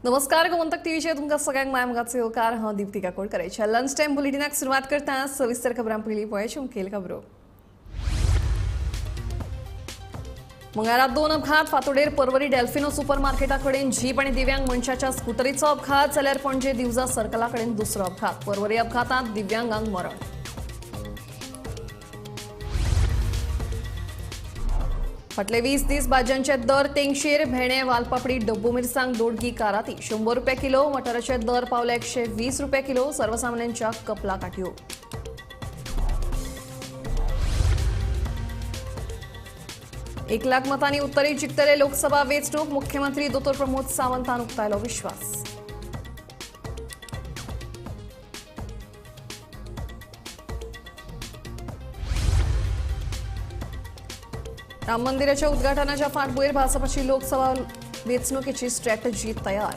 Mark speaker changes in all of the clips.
Speaker 1: नमस्कार, गोमंतक टीव्हीचेर तुमकां सगळ्यांक माय मोगाचो येवकार. हांव दीप्ती काकोडकर. लंच टायम बुलेटिनाक सुरवात करता. सविस्तर खबरां पयलीं पळय मुखेल खबरो. मंगळारा दोन अपघात. फातोडेर परवरी डेल्फिनो सुपर मार्केटा कडेन जीप आनी दिव्यांग मनशाच्या स्कुटरीचो अपघात, जाल्यार पणजे दिवजा सर्कला कडेन दुसरो अपघात. परवरी अपघातांत दिव्यांगांक मरण. फाटले 20 दीस भाजयांचे दर तेंगशेर. भेणे, वालपापडी, डब्बू मिरसांग, दोडगी, काराती 100 रुपये किलो. मटाराचे दर पावले 120 रुपये किलो. सर्वसामान्यांच्या कपला काठयो. एक लाख मतांनी उत्तरी जिखतले लोकसभा वेंचणूक. मुख्यमंत्री दोतोर प्रमोद सावंतान उक्तायलो विश्वास. राम मंदिराच्या उद्घाटनाच्या फाटभूंयेर भाजपाची लोकसभा वेंचणुकेची स्ट्रॅटजी तयार.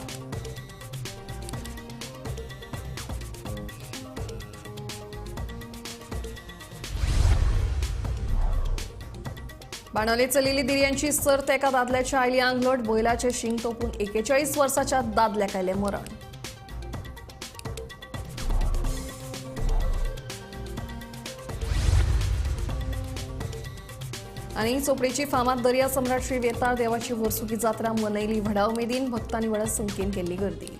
Speaker 1: बाणावले चलिल्ली दिर्यांची सर्त. एका दादल्याच्या आयली आंगलोट. बैलाचे शिंग तोपून 41 वर्साच्या दादल्याक आयलें मरण. आनी चोपडेची फामाद दर्या सम्राट श्री वेताळ देवाची वर्सुकी जात्रा मनयली व्हडा उमेदीन. भक्तांनी व्हडा संख्येन केल्ली गर्दी.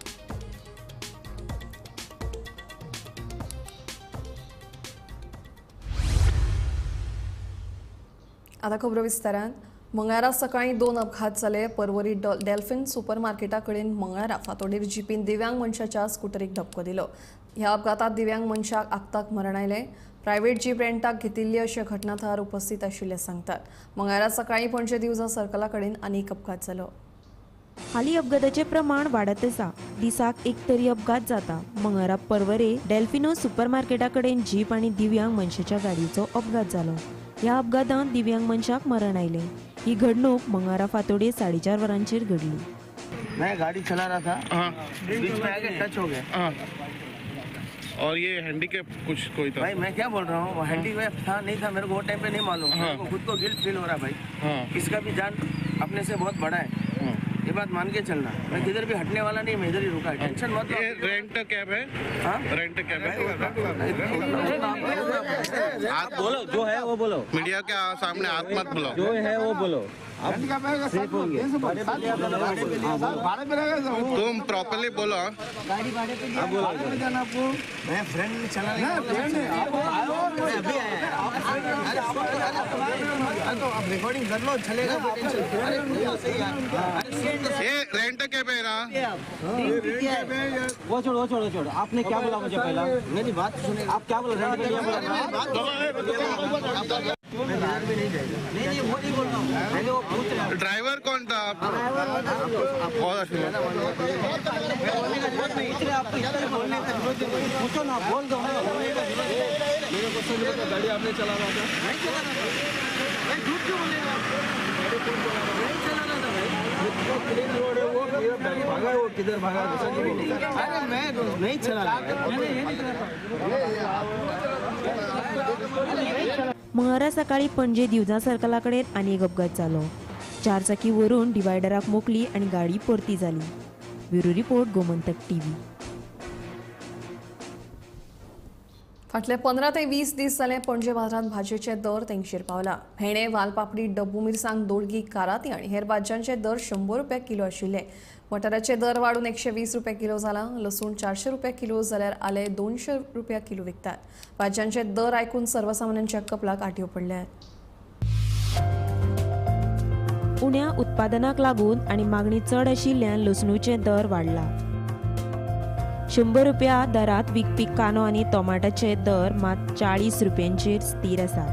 Speaker 1: आता खबरो विस्तारान. मंगळारा सकाळी दोन अपघात जाले. परवरी डेल्फिन सुपर मार्केटा कडेन मंगळारा फातोडेर जिपीन दिव्यांग मनशाच्या स्कुटरीक धपको दिलो. ह्या अपघातात दिव्यांग मनशाक आक्ताक मरण आयलें. प्रायव्हेट जीप रेंटाक घेतिल्ली अशें घटना थळार उपस्थित आशिल्ले सांगतात. मंगळारा सकाळी पणजे दिवजा सर्कला कडेन आनीक अपघात जालो.
Speaker 2: हालीं अपघाताचें प्रमाण वाडत आसा. दिसाक एक तरी अपघात जाता. मंगळारा परवरे डेल्फिनो सुपर मार्केटा कडेन जीप आनी दिव्यांग मनशाच्या गाडयेचो अपघात जालो. ह्या अपघातांत दिव्यांग मनशाक मरण आयलें. ही घडणूक मंगळारा फांतोडेर 4:30 वरांचेर घडली.
Speaker 3: मैं गाड़ी चला रहा था, बीच में आके टच हो गया.
Speaker 4: और ये हैंडीकैप कुछ कोई था?
Speaker 3: भाई मैं क्या बोल रहा हूँ, वो हैंडीकैप था नहीं था मेरे को वो टाइम पे नहीं मालूम. मेरे को खुद को गिल्ट फील हो रहा है भाई. इसका भी जान अपने से बहुत बड़ा है, ये बात मान के चलना. मैं किधर भी हटने वाला नहीं, मैं इधर ही रुका है. टेंशन मत लो.
Speaker 4: ये रेंट कैब है?
Speaker 3: हाँ,
Speaker 4: रेंट कैब है.
Speaker 5: आप बोलो जो है वो बोलो.
Speaker 4: मीडिया के सामने हाथ मत बुलाओ,
Speaker 5: जो है वो बोलो. आप सेफ होंगे.
Speaker 4: तुम प्रॉपरली बोलो.
Speaker 5: आप बोलो.
Speaker 3: मैं फ्रेंड चला तो आप रिकॉर्डिंग कर लो, चलेगा.
Speaker 4: ये रेंट कैब है ना?
Speaker 5: वो छोड़ो, वो छोड़ो, वो छोड़ो. आपने क्या बोला मुझे पहला?
Speaker 3: मेरी बात सुने.
Speaker 5: आप क्या बोला? रेंट पे लिया बोला.
Speaker 3: नहीं नहीं वो नहीं बोल रहा हूँ, मैंने वो पूछ रहा हूँ.
Speaker 4: ड्राइवर कौन था? आप बहुत अच्छी बात.
Speaker 5: पूछो ना, बोल दो ना.
Speaker 3: मेरे को समझ में गाड़ी आपने चला रहा था. नहीं चला रहा था भाई, झूठ क्यों बोलेगा? नहीं चला रहा था भाई.
Speaker 6: क्लीन रोड है, वो भागा है, वो किधर भागा?
Speaker 3: अरे मैं नहीं चला रहा.
Speaker 2: मंगळारा सकाळी पणजे दिवजा सर्कला कडेन आनी एक अपघात जालो. चारचाकी वरून डिवायडराक मोकली आनी गाडी परती जाली. Bureau report, Gomantak TV.
Speaker 1: फाटले 15 ते 20 दीस जाले पणजे बाजारांत भाजयेचे दर तेंगशेर पावला. भेणे, वालपापडी, डब्बू मिरसांग, दोडगी, काराती आनी हेर भाजयांचे दर 100 रुपया किलो आशिल्ले. मटाराचे दर वाडून 120 रुपया किलो जाला. लसूण 400 रुपया किलो जाल्यार आले 200 रुपया किलो विकतात. भाजयांचे दर आयकून सर्वसामान्यांच्या कपलाक आटयो पडल्यात.
Speaker 2: उण्या उत्पादनाक लागून आनी मागणी चड आशिल्ल्यान लसणूचे दर वाडला. 100 रुपया दरात विकपी कांदो आनी टोमाटाचे दर मात 40 रुपयांचेर स्थिर आसा.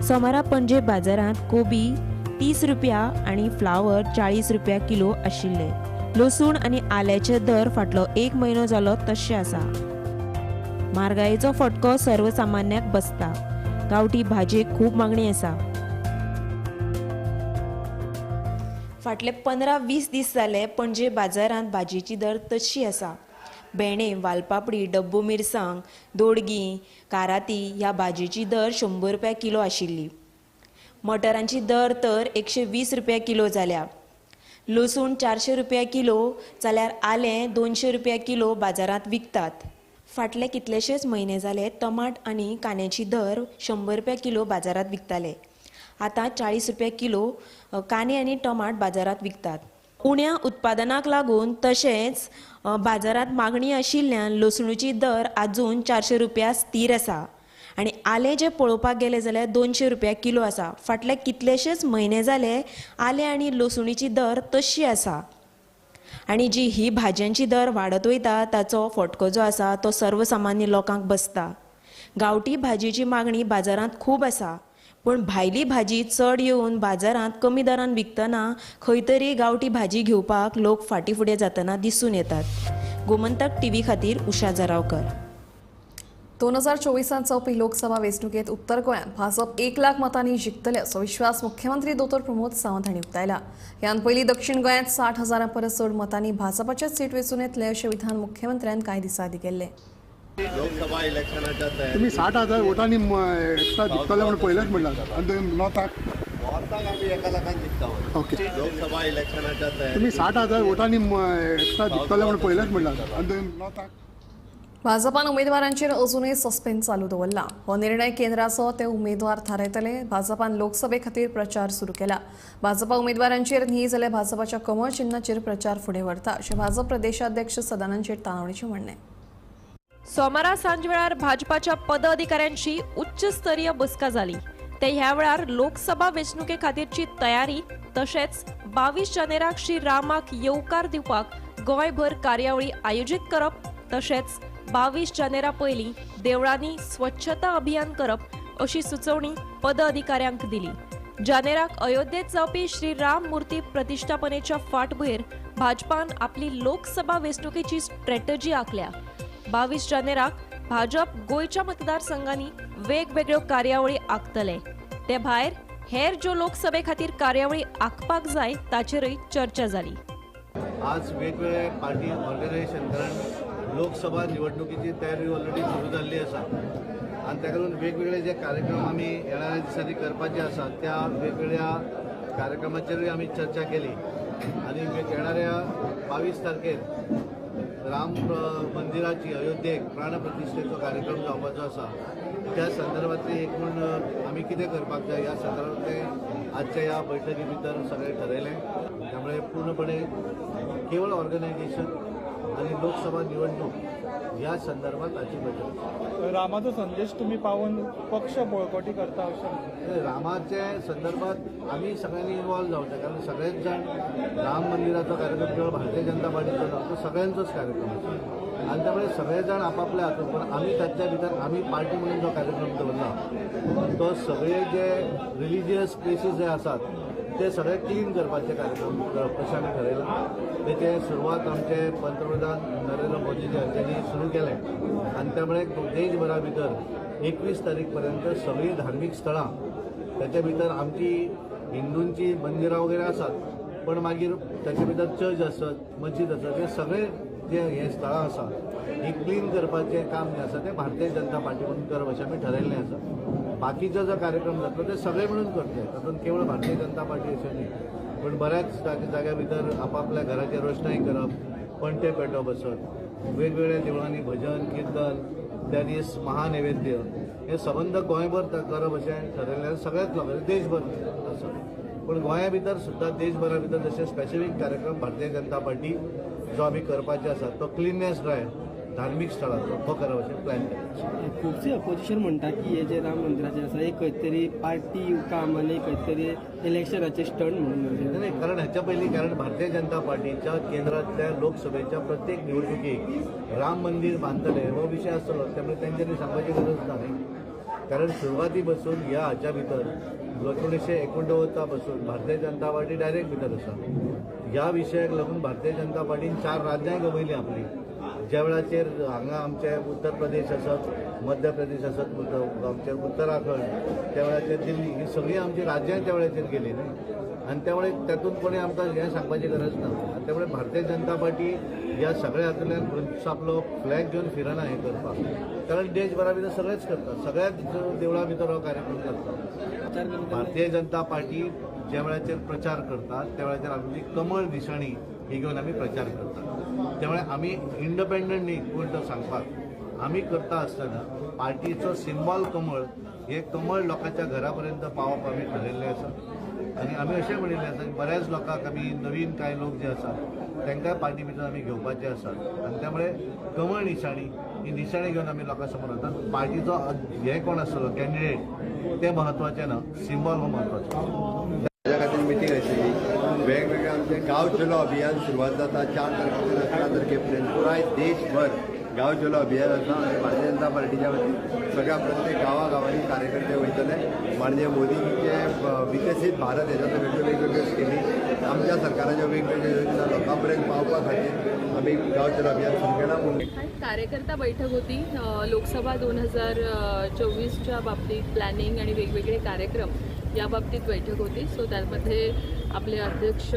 Speaker 2: सोमारा पणजे बाजारांत कोबी 30 रुपया आनी फ्लावर 40 रुपया किलो आशिल्ले. लसूण आनी आल्याचे दर फाटलो एक म्हयनो जालो तशें आसा. म्हारगायेचो फटको सर्वसामान्याक बसता. गांवठी भाजयेक खूब मागणी आसा. फाटले 15-20 दीस जाले पणजे बाजारांत भाजयेची दर तशी आसा. भेंडे, वालपापडी, डब्बू मिरसांग, दोडगी, काराती ह्या भाजयेची दर 100 रुपया किलो आशिल्ली. मटरांची दर तर 120 रुपया किलो जाल्या. लसूण 400 रुपया किलो जाल्यार आलें 200 रुपया किलो बाजारांत विकतात. फाटले कितलेशेच म्हयने जाले टमाट आनी कांद्याची दर 100 रुपया किलो बाजारांत विकताले. आतां 40 रुपया किलो कांदे आनी टमाट बाजारांत विकतात. उण्या उत्पादनाक लागून तशेंच बाजारांत मागणी आशिल्ल्यान लसणूची दर आजून 400 रुपया स्थीर आसा आनी आलें जें पळोवपाक गेलें जाल्यार 200 रुपया किलो आसा. फाटले कितलेशेच म्हयने जाले आलें आनी लसुणीची दर तशी आसा आनी जी ही भाजयांची दर वाडत वयता ताचो फटको जो आसा तो सर्वसामान्य लोकांक बसता. गांवठी भाजयेची मागणी बाजारांत खूब आसा, पूण भायली भाजी चड येवन बाजारांत कमी दरान विकतना खंय तरी गांवठी भाजी घेवपाक लोक फाटीं फुडें जातना दिसून येतात. गोमंतक टीव्ही खातीर उषा जरावकर.
Speaker 1: 2024 जावपी लोकसभा वेंचणुकेंत उत्तर गोंयांत भाजप 1 लाख मतांनी जिखतले असो विश्वास मुख्यमंत्री दोतोर प्रमोद सावंत हांणी उक्तायला. ह्यान पयलीं दक्षिण गोंयांत 60,000 परस चड मतांनी भाजपाचेच सीट वेंचून येतले अशें विधान मुख्यमंत्र्यान कांय दिसां आदीं केल्लें.
Speaker 4: लोकसभा इलेक्शनाच्या
Speaker 7: तुम्ही 60,000 वोटांनी एक्स्ट्रा जिखतले म्हणून पयलेच म्हणलां आनी तुमी नॉर्थाक
Speaker 4: आमी 1 लाखान जिखता.
Speaker 7: ओके.
Speaker 4: लोकसभा इलेक्शनाच्या
Speaker 7: तुम्ही 60,000 वोटांनी एक्स्ट्रा जिखतले म्हणून पयलेच म्हणलां आनी तुमी नॉर्थाक.
Speaker 1: भाजपान उमेदवारांचेर अजूनय सस्पेन्स चालू दवरला. हो निर्णय केंद्राचो ते उमेदवार थारायतले. भाजपान लोकसभे खातीर प्रचार सुरू केला. भाजपा उमेदवारांचेर न्ही जाल्यार भाजपाच्या कमळ चिन्हाचेर प्रचार फुडें व्हरता अशें भाजप प्रदेशाध्यक्ष सदानंद शेट तानावडीचें म्हणणें.
Speaker 8: सोमारा सांजवेळार भाजपाच्या पदाधिकाऱ्यांची उच्चस्तरीय बसका जाली. ते ह्या वेळार लोकसभा वेंचणुके खातीरची तयारी तशेंच 22 जानेराक श्री रामाक येवकार दिवपाक गोंयभर कार्यावळी आयोजीत करप तशेंच 22 जानेरा पयलीं देवळांनी स्वच्छता अभियान करप अशी सुचोवणी पदाधिकाऱ्यांक दिली. जानेराक अयोध्येत जावपी श्री राम मूर्ती प्रतिष्ठापनेच्या फाटभुंयेर भाजपान आपली लोकसभा वेंचणुकेची स्ट्रॅटजी आंखल्या. 22 जानेराक भाजप गोंयच्या मतदारसंघांनी वेगवेगळ्यो कार्यावळी आंखतले. ते भायर हेर ज्यो लोकसभे खातीर कार्यावळी आंखपाक जाय ताचेरय चर्चा जाली.
Speaker 4: आज वेगवेगळे पार्टी ऑर्गनायझेशन कारण लोकसभा निवडणुकीची तयारी ऑलरेडी सुरू जाल्ली आसा आनी ताका लागून वेगवेगळे जे कार्यक्रम आमी येणाऱ्या दिसांनी करपाचे आसा त्या वेगवेगळ्या कार्यक्रमाचेरूय आमी चर्चा केली आनी येणाऱ्या 22 तारखेर राम मंदिराची अयोध्येक प्राणप्रतिश्ठेचो कार्यक्रम जावपाचो आसा. त्या संदर्भातली एक म्हूण आमी कितें करपाक जाय ह्या संदर्भातलें आजच्या ह्या बैठकी भितर सगळें ठरयलें. त्यामुळे पूर्णपणे केवळ ऑर्गनायझेशन आणि लोकसभा निवडणूक ह्या संदर्भात आजची बैठक.
Speaker 9: रामाचो संदेश तुम्ही पावून पक्ष बळकटी करता अशें
Speaker 4: रामाचे संदर्भात आमी सगळ्यांनी इन्वॉल्व जावचें, कारण सगळेच जाण राम मंदिराचो कार्यक्रम केवळ भारतीय जनता पार्टीचो ना, तो सगळ्यांचोच कार्यक्रम आसा आनी त्यामुळे सगळे जाण आपापल्या हातून, पण आमी ताच्या भितर आमी पार्टी म्हणून जो कार्यक्रम दवरला तो सगळे जे रिलिजियस प्लेसीस जे आसात ते सगळे क्लीन करपाचे कार्यक्रम करप अशें आमी ठरयलां. तेचे सुरवात आमचे पंतप्रधान नरेंद्र मोदीजी हांच्यांनी सुरू केलें आनी त्यामुळे देशभरा भितर 21 तारीख पर्यंत सगळीं धार्मीक स्थळां ताच्या भितर आमची हिंदूंची मंदिरां वगैरे आसात, पण मागीर ताचे भितर चर्च आसत, मस्जिद आसत, हे सगळे जे हे स्थळां आसा ही क्लीन करपाचें काम जें आसा तें भारतीय जनता पार्टी म्हणून करप अशें आमी ठरयल्लें आसा. बाकीचो जो कार्यक्रम जातलो ते सगळे म्हणून करतले, तातूंत केवळ भारतीय जनता पार्टी अशें न्ही, पण बऱ्याच जाग्या भितर आपापल्या घराचेर रोशणाई करप, पणटे पेटोवप आसत, वेगवेगळ्या देवळांनी भजन किर्तन, त्या दीस महानैवेद्य हे सबंद गोंयभर करप अशें ठरयल्लें सगळ्याच लोकांनी देशभर आसा. पण गोंया भितर सुद्दां देशभरा भितर जशे स्पेसिफीक कार्यक्रम भारतीय जनता पार्टी जो आमी करपाचे आसा तो क्लिननेस ड्रायव्ह धार्मीक स्थळाचो तो करप अशें प्लॅन केला.
Speaker 10: खुबशे अपोजिशन म्हणटा की हे जे राम मंदिराचें आसा हे खंय तरी पार्टी काम आनी खंय तरी इलेक्शनाचे स्टंट म्हणून.
Speaker 4: नाही, कारण ह्याच्या पयलीं कारण भारतीय जनता पार्टीच्या केंद्रांतल्या लोकसभेच्या प्रत्येक निवडणुकीक राम मंदिर बांदतले हो विशय आसतलो, त्यामुळे तेंच्यांनी सांगपाची गरज ना न्ही. कारण सुरवाती पासून ह्या हाच्या भितर 1989 पासून भारतीय जनता पार्टी डायरेक्ट भितर आसा. ह्या विशयाक लागून भारतीय जनता पार्टीन 4 राज्यां गमयलीं आपली. ज्या वेळाचेर हांगा आमचे उत्तर प्रदेश आसत, मध्य प्रदेश आसत, आमचे उत्तराखंड, त्या वेळाचेर दिल्ली, ही सगळीं आमची राज्यां त्या वेळाचेर गेली न्ही. आनी त्यामुळे तातूंत कोणी आमकां हें सांगपाची गरज ना. आनी त्यामुळे भारतीय जनता पार्टी ह्या सगळ्या हातूंतल्यान खंयचो आपलो फ्लॅग घेवन फिरना हें करपाक, कारण देशभरा भितर सगळेच करतात, सगळ्याच देवळां भितर हो कार्यक्रम करतात. भारतीय जनता पार्टी ज्या वेळाचेर प्रचार करतात त्या वेळाचेर आमची कमळ निशाणी ही घेवन आमी प्रचार करतात. त्यामुळे आमी इंडिपेंडंट न्ही कोण तो सांगपाक, आमी करता आसतना पार्टीचो सिंबॉल कमळ, हे कमळ लोकांच्या घरा पर्यंत पावप आमी ठरयल्लें आसा. आनी आमी अशें म्हणिल्लें आसा की बऱ्याच लोकांक आमी नवीन कांय लोक जे आसात तांकां पार्टी भितर आमी घेवपाचे आसात. आनी त्यामुळे कमळ निशाणी ही निशाणी घेवन आमी लोकां समोर वतात. पार्टीचो हे कोण आसतलो कॅन्डिडेट तें म्हत्वाचें ना, सिंबॉल हो म्हत्वाचो.
Speaker 11: ताज्या खातीर मिटींग आशिल्ली. वेगवेगळे आमचे गांव चलो अभियान सुरवात जाता 4 तारखेच्यान 11 तारखे पर्यंत पुराय देशभर गांव चलो अभियान आसा. आनी भारतीय जनता पार्टीच्या वतीन सगळ्या प्रत्येक गांवागांवांनी कार्यकर्ते वयतले. माननीय मोदीजीचे विकसीत भारत हेच्या वेगवेगळ्यो स्किमी आमच्या सरकाराच्यो वेगवेगळ्यो योजना लोकां पर्यंत पावपा खातीर आमी गांव चलो अभियान सुरू केलां.
Speaker 12: कार्यकर्ता बैठक होती. लोकसभा 2024च्या बाबतीत प्लॅनिंग आणि वेगवेगळे कार्यक्रम या बाबतीत बैठक होती. सो त्यामध्ये आपले अध्यक्ष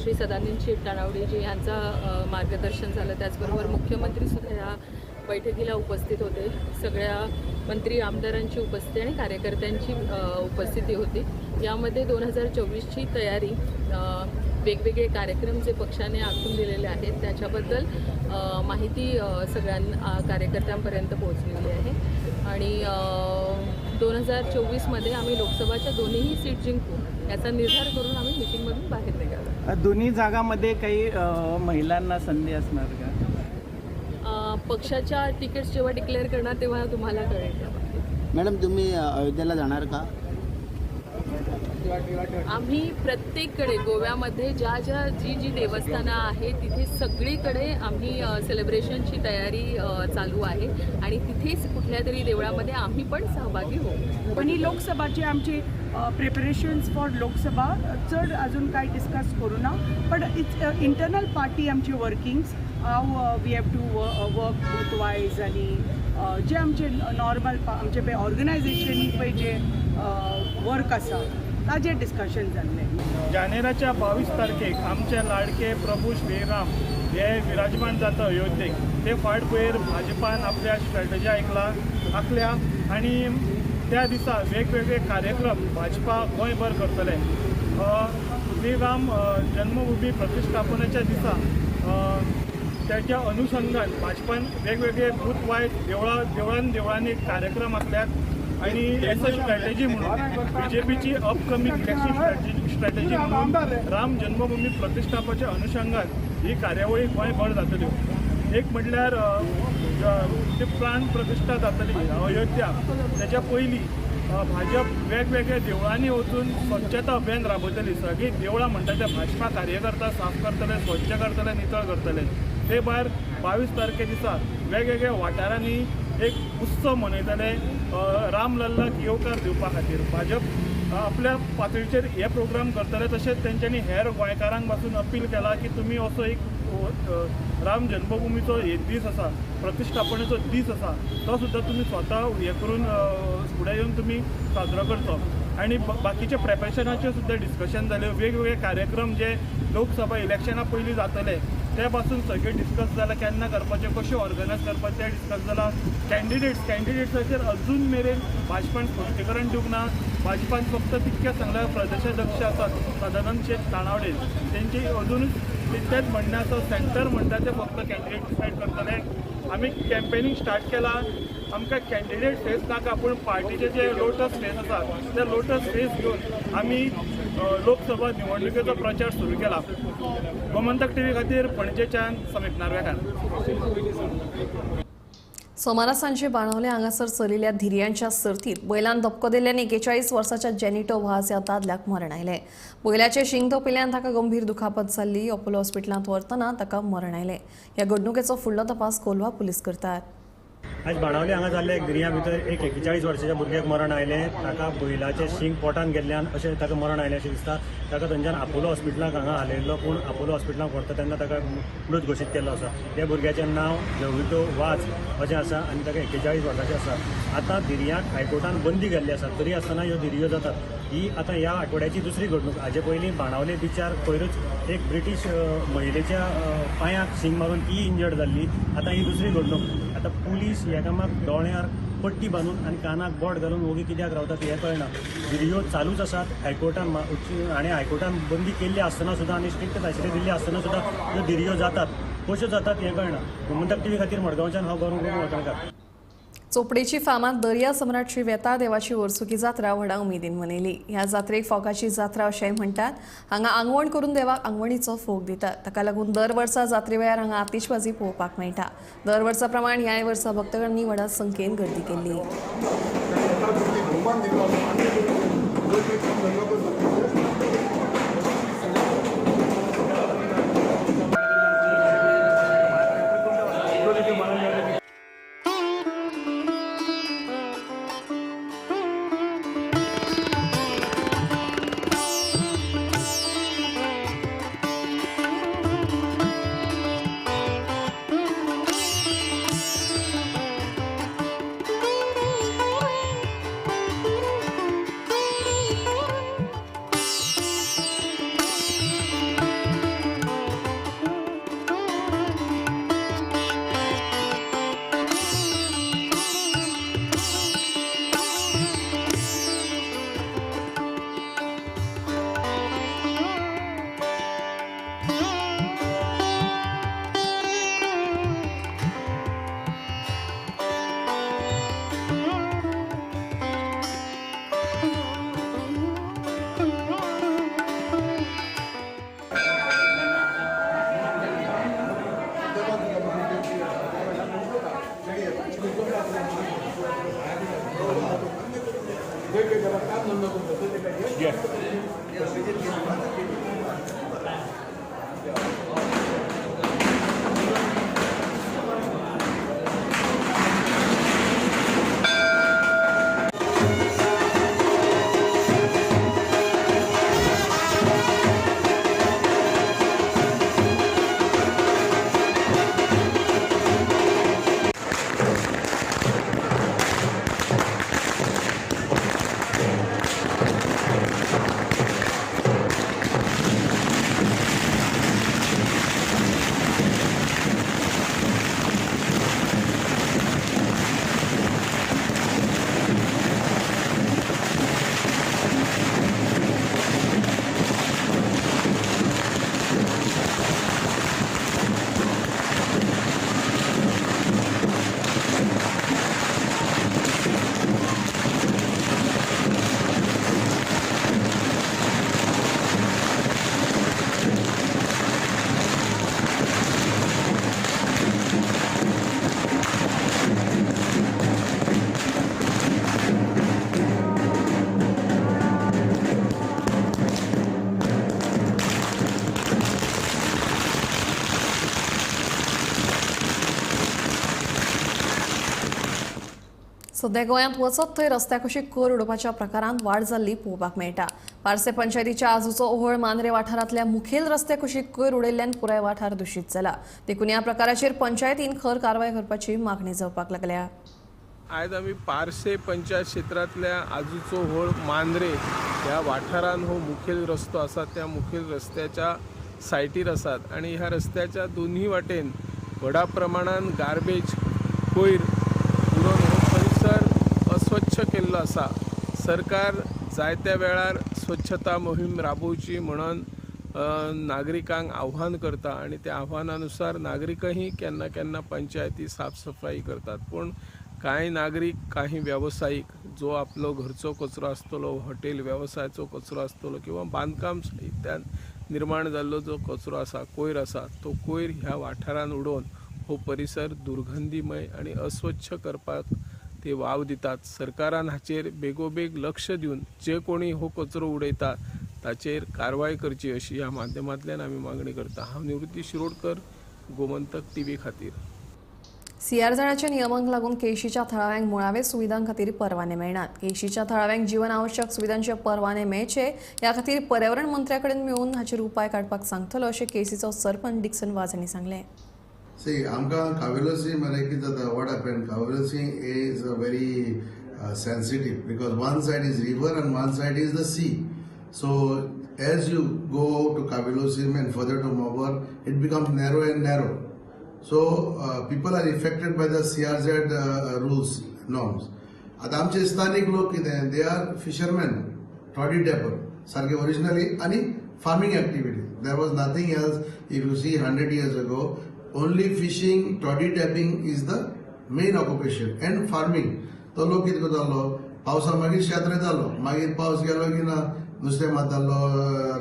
Speaker 12: श्री सदानंद शेठ तानावडेजी यांचा मार्गदर्शन झालं. त्याचबरोबर मुख्यमंत्रीसुद्धा या बैठकीला उपस्थित होते. सगळ्या मंत्री आमदारांची उपस्थिती आणि कार्यकर्त्यांची उपस्थिती होती. यामध्ये 2024ची तयारी, वेगवेगळे कार्यक्रम जे पक्षाने आखून दिलेले आहेत त्याच्याबद्दल माहिती सगळ्यांना कार्यकर्त्यांपर्यंत पोहोचलेली आहे. आणि 2024मध्ये आम्ही लोकसभाच्या दोन्हीही सीट जिंकू याचा निर्धार करून आम्ही मीटिंगमधून बाहेर निघालो.
Speaker 10: दोन्ही जागामध्ये काही महिलांना संधी असणार का?
Speaker 12: पक्षाच्या तिकीट्स जेव्हा डिक्लेअर करणार तेव्हा तुम्हाला कळेल.
Speaker 5: मॅडम, तुम्ही अयोध्येला जाणार का?
Speaker 12: आम्ही प्रत्येककडे गोव्यामध्ये ज्या ज्या जी जी देवस्थानं आहेत तिथे सगळीकडे आम्ही सेलिब्रेशनची तयारी चालू आहे आणि तिथेच कुठल्या तरी देवळामध्ये आम्ही पण सहभागी होऊ.
Speaker 13: पण ही लोकसभाची आमची प्रिपरेशन्स फॉर लोकसभा चड अजून काय डिस्कस करू ना, पण it's internal party आमची workings how we have to work booth wise आणि जे आमचे नॉर्मल आमचे पळय ऑर्गनायझेशन पळय जे वर्क आसा ताजेर डिस्कशन जाल्लें.
Speaker 9: जानेराच्या 22 तारखेक आमचे लाडके प्रभू श्रीराम हे विराजमान जाता अयोध्येक. ते फाटभुंयेर भाजपान आपल्या स्ट्रॅटजी आखल्या आनी त्या दिसा वेगवेगळे कार्यक्रम भाजपा गोंयभर करतले. श्रीराम जन्मभूमी प्रतिष्ठापनेच्या दिसा त्याच्या अनुषंगान भाजपान वेगवेगळे बूथ वायज देवळांनी कार्यक्रम आखल्यात आणि एज अ स्ट्रॅटेजी म्हणून बीजेपीची अपकमिंग इलेक्शन स्ट्रॅटेजी म्हणून राम जन्मभूमी प्रतिष्ठापाच्या अनुषंगान ही कार्यावळी गोंयभर जातल्यो. एक म्हटल्यार ती प्राण प्रतिष्ठा जातली अयोध्या त्याच्या पयलीं भाजप वेगवेगळ्या देवळांनी वचून स्वच्छता अभियान राबयतली. सगळीं देवळां म्हणटा ते भाजपा कार्यकर्ता साफ करतले, स्वच्छ करतले, नितळ करतले. ते भायर 22 तारखे दिसा वेगवेगळ्या वाठारांनी एक उत्सव मनयतले रामलल्लाक येवकार दिवपा खातीर. भाजप आपल्या पातळीचेर हे प्रोग्राम करतले. तशेंच तेंच्यांनी हेर गोंयकारांक पासून अपील केला की तुमी असो एक राम जन्मभूमीचो एक दीस आसा, प्रतिष्ठापनेचो दीस आसा, तो सुद्दां तुमी स्वता हें करून फुडें येवन तुमी साजरो करचो. आनी बाकीचे प्रेपरेशनाचेर सुद्दां डिस्कशन जालें. वेगवेगळे कार्यक्रम जे लोकसभा इलेक्शना पयलीं जातले ते पासून सगळें डिस्कस जालां, केन्ना करपाचें, कशें ऑर्गनायज करपाचें तें डिस्कस जालां. कॅन्डिडेट्साचेर अजून मेरेन भाजपान स्पश्टीकरण दिवंक ना. भाजपान फक्त तितकें सांगलां प्रदेशाध्यक्ष आसात सदानंद शेठ तानावडे तेंची अजून तितकेंच म्हणणें आसा, सेंटर म्हणटा ते फक्त कॅन्डिडेट डिसायड करतले. आमी कॅम्पेनींग स्टार्ट केलां. आमकां कॅन्डिडेट फेस नाका, पूण पार्टीचे जे लोटस फेस आसा ते लोटस फेस घेवन आमी लोकसभा निवडणुकेचो प्रचार सुरू केला. गोमंतक टीव्ही खातीर पणजेच्यान समीप नार्वेकार.
Speaker 1: सोमारा सांजे बाणावले हांगासर चलिल्ल्या धिरयांच्या सर्तीत बैलान धपको दिल्ल्यान 41 वर्साच्या जेनिटो वाज ह्या दादल्याक मरण आयलें. बैलाचे शिंग तोपिल्ल्यान ताका गंभीर दुखापत जाल्ली. अपोलो हॉस्पिटलांत व्हरतना ताका मरण आयलें. ह्या घडणुकेचो फुडलो तपास कोलवा पुलीस करतात.
Speaker 14: आज बाणावले हांगा जाल्ले एक धिरयां भितर एक 41 वर्साच्या भुरग्याक मरण आयलें. ताका बैलाचें शींग पोटान गेल्ल्यान अशें ताका मरण आयलें अशें दिसता. ताका थंयच्यान आपोलो हॉस्पिटलाक हांगा हालयल्लो, पूण आपोलो हॉस्पिटलाक व्हरता तेन्ना ताका मृत घोशीत केल्लो आसा. त्या भुरग्याचें नांव जविटो वाज अशें आसा आनी ताका 41 वर्साचें आसा. आतां धिरयांक हायकोर्टान बंदी घाल्ली आसा, तरी आसतना ह्यो धिरयो जातात. ही आतां ह्या आठवड्याची दुसरी घडणूक. हाजे पयलीं बाणावले बिचार पयरूच एक ब्रिटीश महिलेच्या पांयाक शींग मारून ती इंजर्ड जाल्ली. आतां ही दुसरी घडणूक. आतां पुलीस ह्या कामाक दोळ्यार पट्टी बांदून आनी कानाक बोट घालून ओगी कित्याक रावतात हें कळना. धिरयो चालूच आसात. हायकोर्टान आनी हायकोर्टान बंदी केल्ली आसतना सुद्दां आनी स्ट्रिक्ट ताशेरे दिल्ली आसतना सुद्दां ह्यो धिरयो जातात. कश्यो जातात हें कळना. गोमंतक टीव्ही खातीर मडगांवच्यान हांव गौरव वतणकार.
Speaker 1: चोपडेची फामाद दर्या सम्राट श्री वेताळ देवाची वर्सुकी जात्रा व्हडा उमेदीन मनयली. ह्या जात्रेक फोगाची जात्रा अशेंय म्हणटात. हांगा आंगवण करून देवाक आंगवणीचो फोग दितात. ताका लागून दर वर्सा जात्रे वेळार हांगा आतिशबाजी पळोवपाक मेळटा. दर वर्सा प्रमाण ह्याय वर्सा भक्तगणांनी व्हडा संख्येन गर्दी केल्ली. सध्या गोंयांत वचत थंय रस्त्या कुशीक कोयर उडोवपाच्या प्रकारांत वाड जाल्ली पळोवपाक मेळटा. पार्से पंचायतीच्या आजूचो ओहोळ मांद्रे वाठारांतल्या मुखेल रस्त्या कुशीक कोयर उडयल्ल्यान पुराय वाठार दुशीत जाला. देखून ह्या प्रकाराचेर पंचायतीन खर कारवाय करपाची मागणी जावपाक लागल्या.
Speaker 15: आयज आमी पार्से पंचायत क्षेत्रांतल्या आजूचो होळ मांद्रे ह्या वाठारान हो मुखेल रस्तो आसा, त्या मुखेल रस्त्याच्या सायटीर आसात आनी ह्या रस्त्याच्या दोन्ही वाटेन व्हडा प्रमाणान गार्बेज कोयर उडोवन हो परिसर अस्वच्छ केल्लो आसा. सरकार जायत्या वेळार स्वच्छता मोहीम राबोवची म्हणून नागरिकांक आव्हान करता आनी त्या आव्हानानुसार नागरिकही केन्ना केन्ना पंचायती साफसफाई करतात, पूण कांय नागरीक काही व्यावसायिक जो आपलो घरचो कचरो आसतलो, हॉटेल वेवसायाचो कचरो आसतलो किंवा बांदकाम साहित्यान निर्माण जाल्लो जो कचरो आसा, कोयर आसा, तो कोयर ह्या वाठारान उडोवन हो परिसर दुर्गंधीमय आनी अस्वच्छ करपाक ते वाव दितात. सरकारान हाचेर बेगोबेग लक्ष दिवन जे कोणी हो कचरो उडयता ताचेर कारवाय करची अशी ह्या माध्यमांतल्यान आमी मागणी करता. हांव निवृत्ती शिरोडकर, गोमंतक टीव्ही खातीर.
Speaker 1: सीआरझेडाच्या नियमांक लागून केशीच्या थळाव्यांक मुळावे सुविधां खातीर परवाने मेळनात. केशीच्या थळाव्यांक जीवन आवश्यक सुविधांचे परवाने मेळचे ह्या खातीर पर्यावरण मंत्र्या कडेन मेळून हाचेर उपाय काडपाक सांगतलो अशें केसीचो सरपंच डिक्सन वाज हांणी सांगलें.
Speaker 4: सी आमकां कावेलोसी मरे कितें जाता, what happen, Cavelossim is a very sensitive because one side is river and one side is the sea. So as you go to Cavelossim and further to Mobor, it becomes narrow and narrow. So people are affected by the CRZ rules, norms. आता आमचे स्थानिक लोक कितें, they are fishermen, toddy tapper सारके originally आनी farming activity. There was nothing else. If you see 100 years ago, only fishing, toddy tapping is the main occupation and farming. तो लोक कितें करतालो, पावसा मागीर शेत रोयतालो, मागीर पावस गेलो की ना नुस्तें मारतालो,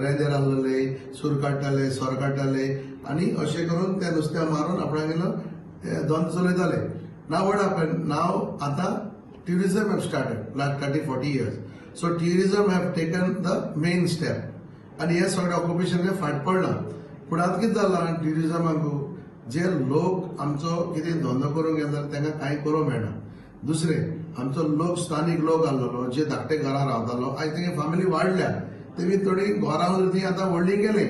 Speaker 4: रेंदेर आहलेले, सूर काडटाले, सोर काडटाले आनी अशें करून ते नुस्तें मारून आपणागेलो धंदो चलयताले. नाव what happen, नाव आतां tourism have started last 30-40 years. So tourism have taken the main step आनी हें सगळें ऑक्युपेशन फाट पडलां. पूण आतां कितें जालां, ट्युरिजमाक जे लोक आमचो कितें धंदो करूंक गेले जाल्यार तांकां कांय करूंक मेळना. दुसरें, आमचो लोक स्थानीक लोक आहलोलो जे धाकटे घरां रावतालो, आयज तेंगे फॅमिली वाडल्या, तेमी थोडी घरां ती आतां व्हडली केली.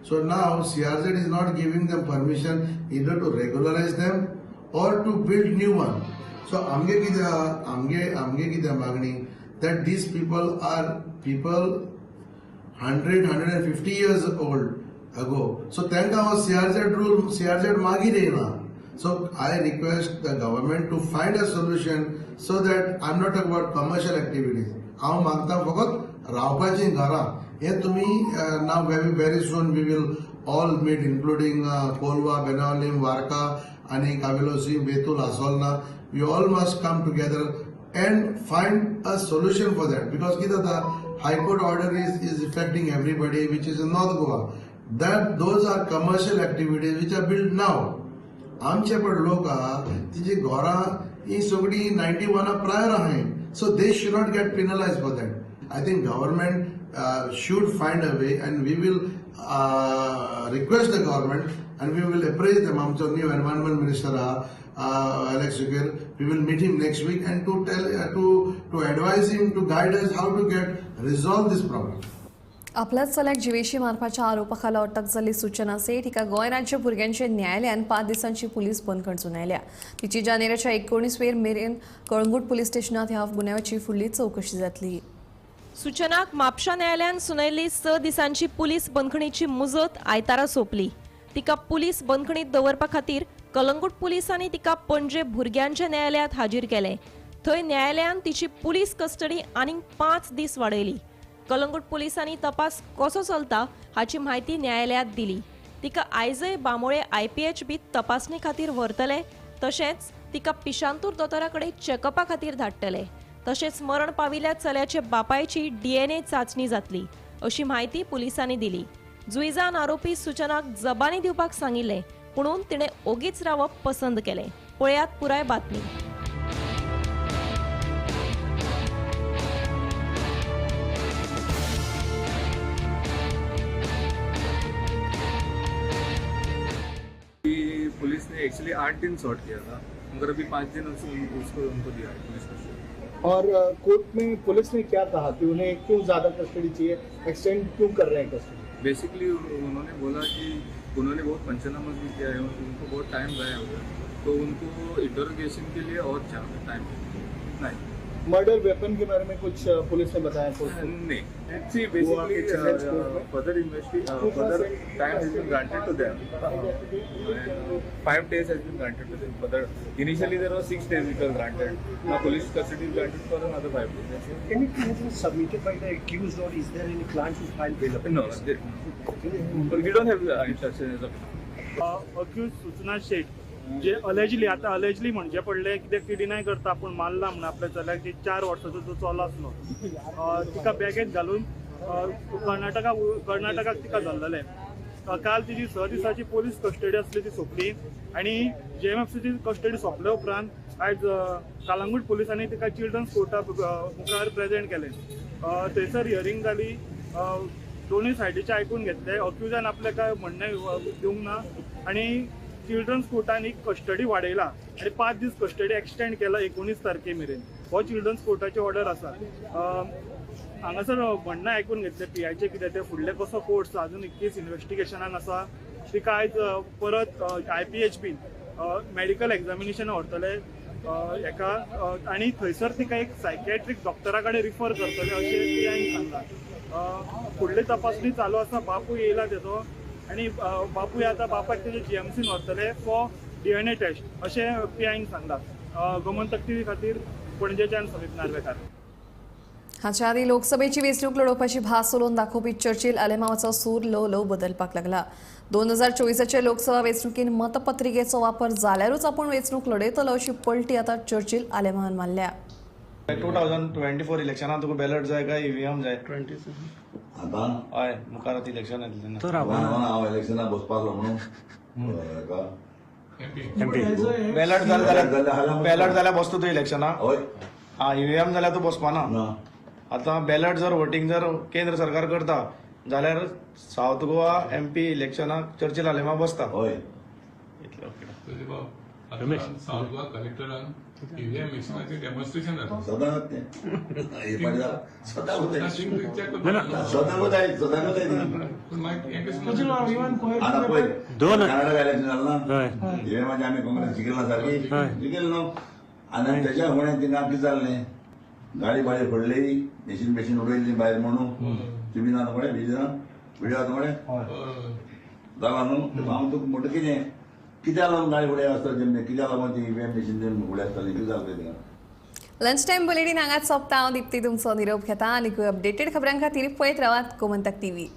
Speaker 4: So now CRZ is not giving them permission either to regularize them or to build new one. So आमगे कितें आमगे आमगे कितें मागणी that these people are people 100-150 years old ago. So तांकां हो सीआरझेड रूल, सीआरझेड मागीर येयला. So I request the government to find a solution so that I'm not talking about commercial activities. हांव मागता फकत रावपाचीं घरां. हे तुमी now very very soon we will all meet including Colva, Benaulim, Varca आनी Cavelossim, Betul, Assolna. We all must come together and find a solution for that because कितें जाता, high court order is affecting everybody which is in North Goa. That those are commercial activities which are build now. आमचे पण लोक आहा तिची घरां ही सगळी 91 prior आहाय. So they should not get penalise for that. I think government should find a way and we will request the government and we will appraise them. आमचो new environment minister आहा Alex Sequeira, we will meet him next week and to tell to advise him, to guide us how to get resolve this problem.
Speaker 1: आपल्याच चल्याक जिवेशी मारपाच्या आरोपाखाला अटक जाल्ली सूचना सेठ हिका गोंय राज्य भुरग्यांचे न्यायालयान 5 दिसांची पुलीस बंदखण सुनायल्या. तिची जानेराच्या 19 वेर मेरेन कळंगूट पुलीस स्टेशनात ह्या गुन्यांवाची फुडली चवकशी जातली.
Speaker 8: सूचनाक म्हापशा न्यायालयान सुनायल्ली 6 दिसांची पुलीस बंदखणीची मुजत आयतारा सोंपली. तिका पुलीस बंदखणीत दवरपा खातीर कलंगूट पुलिसांनी तिका पणजे भुरग्यांच्या न्यायालयात हाजीर केले. थंय न्यायालयान तिची पुलीस कस्टडी आनीक 5 दीस वाडयली. कलंगूट पुलिसांनी तपास कसो चलता हाची म्हायती न्यायालयात दिली. तिका आयजय बांबोळे IPHB तपासणी खातीर व्हरतले, तशेंच तिका पिशांतूर दोतोरा कडेन चॅकअपा खातीर धाडटले. तशेंच मरण पाविल्ल्या चल्याचे बापायची DNA चांचणी जातली अशी म्हायती पुलिसांनी दिली. जुईजान आरोपी सूचनाक जबानी दिवपाक सांगिल्लें, पुणून तिणें ओगीच रावप पसंत केलें. पळयात पुराय बातमी.
Speaker 16: पुलिस ने एक्चुअली 8 दिन सॉर्ट किया था, मगर अभी 5 दिन उसको उनको दिया है पुलिस को।
Speaker 6: और कोर्ट में पुलिस ने क्या कहा कि उन्हें क्यों ज़्यादा कस्टडी चाहिए, एक्सटेंड क्यों कर रहे हैं कस्टडी?
Speaker 16: बेसिकली उन्होंने बोला कि उन्होंने बहुत पंचनामा भी किया है, उनको बहुत टाइम गया हुआ, तो उनको इंटरोगेशन के लिए और टाइम नहीं।
Speaker 6: मर्डर वेपन के बारे में कुछ पुलिस ने बताया कोर्ट को?
Speaker 16: नहीं, see basically further investigation, further time has been granted to them. 5 days has been granted to them. Further initially there was 6 days it was granted. Now police custody is granted for another 5 days.
Speaker 6: Anything has been submitted by the accused or is there any plan to file bail?
Speaker 16: No, but we don't have instruction as of now.
Speaker 9: Accused Suchana Sheth J allegedly, आतां allegedly म्हणचें पडलें कित्याक ती deny करता आपूण मारला म्हूण आपल्या चल्याक, जी 4 वर्सांचो जो चलो आसलो तिका बॅगेंत घालून कर्नाटकाक तिका धरलेलें. काल तिची 6 दिसांची पुलीस कस्टडी आसली ती सोंपली आनी JMFCची कस्टडी सोंपले उपरांत आयज कालांगूट पुलिसांनी तिका चिल्ड्रन्स कोर्टा मुखार प्रेजेंट केलें. थंयसर हियरींग जाली, दोनूय सायडीचें आयकून घेतलें. अक्युजान आपलें काय म्हणणें दिवंक ना आनी चिल्ड्रन्स कोर्टान ही कस्टडी वाडयला आनी 5 दीस कस्टडी एक्सटेंड केला 19 तारखे मेरेन. हो चिल्ड्रन्स कोर्टाची ऑर्डर आसा. हांगासर म्हणणें आयकून घेतलें पीआयचें कितें तें, फुडलें कसो कोर्स अजून केस इन्वेस्टिगेशनान आसा. तिका आयज परत IPHB medical examination व्हरतले हेका आनी थंयसर तिका एक सायकॅट्रीक डॉक्टरा कडेन रिफर करतले अशें पीआयन सांगलां. फुडली तपासणी चालू आसा. बापूय येयला तेजो आनी बापूय आतां बापायक तेजे GMCन व्हरतले फॉर DNA test अशें पीआयन सांगलां. गोमंतक टीव्ही खातीर पणजेच्यान समीप नार्वेकार.
Speaker 1: हाच्या आदी लोकसभेची वेंचणूक लढोवपाची भास उलोवन दाखोवपी चर्चिल आलेमावाचो सूर ल्हव ल्हव बदलपाक लागला. 2024 लोकसभा वेंचणुकीन मतपत्रिकेचो वापर जाल्यारूच आपूण वेंचणूक लढयतलो अशी पलटी आतां चर्चिल आलेमावान मारल्या.
Speaker 17: 2024 इलेक्शनात तुका बॅलट जाय काय ईव्हीएम जाय?
Speaker 11: आतां
Speaker 17: हय, मुखार आतां इलेक्शन येतलें तेन्ना.
Speaker 11: हांव इलेक्शनाक बसपाक म्हणून
Speaker 17: बॅलट जाल्यार बॅलट जाल्यार बसता तूं इलेक्शनाक.
Speaker 11: हय.
Speaker 17: आं, ईव्हीएम जाल्यार तूं बसपाना. आतां बॅलट जर वोटींग जर केंद्र सरकार करता जाल्यार सावथ गोवा एमपी इलेक्शनाक चर्चिल आलेमाव बसता.
Speaker 11: हय.
Speaker 16: रमेश, सावथ गोवा कलेक्टरान ईव्हीएम मशीनाचें डेमॉन्स्ट्रेशन जाता
Speaker 11: सदांच तें कर्नाटक इलेक्शन जालें ना, ईव्हीएमाचें आमी काँग्रेस जिखले ना, सारकी जिखले न्हू. आनी तेच्या फुडें तिंगा कितें जालें, गाडी बाडी फोडली, मशीन बेशीन उडयली भायर म्हणून. तुमी ना मरे, विडियो आसा मरे जाला न्हू. हांव तुका म्हणटा कितें कित्याक लागून गाडी फुडें आसता, कित्याक लागून ती ईव्हीएम मशीन फुडें आसताली, कितें जालें तें.
Speaker 1: लंच टायम बुलेटीन हांगाच सोंपता. हांव दीप्ती तुमचो निरोप घेता आनी अपडेटेड खबरां खातीर पळयत रावात गोमंतक टीव्ही.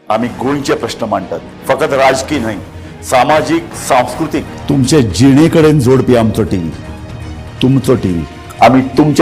Speaker 18: आमी गोंयचे प्रश्न मांडटात, फकत राजकीय न्हय, सामाजीक, सांस्कृतीक, तुमचे जिणे कडेन जोडपी आमचो टीव्ही, तुमचो टीव्ही, आमी तुमचे.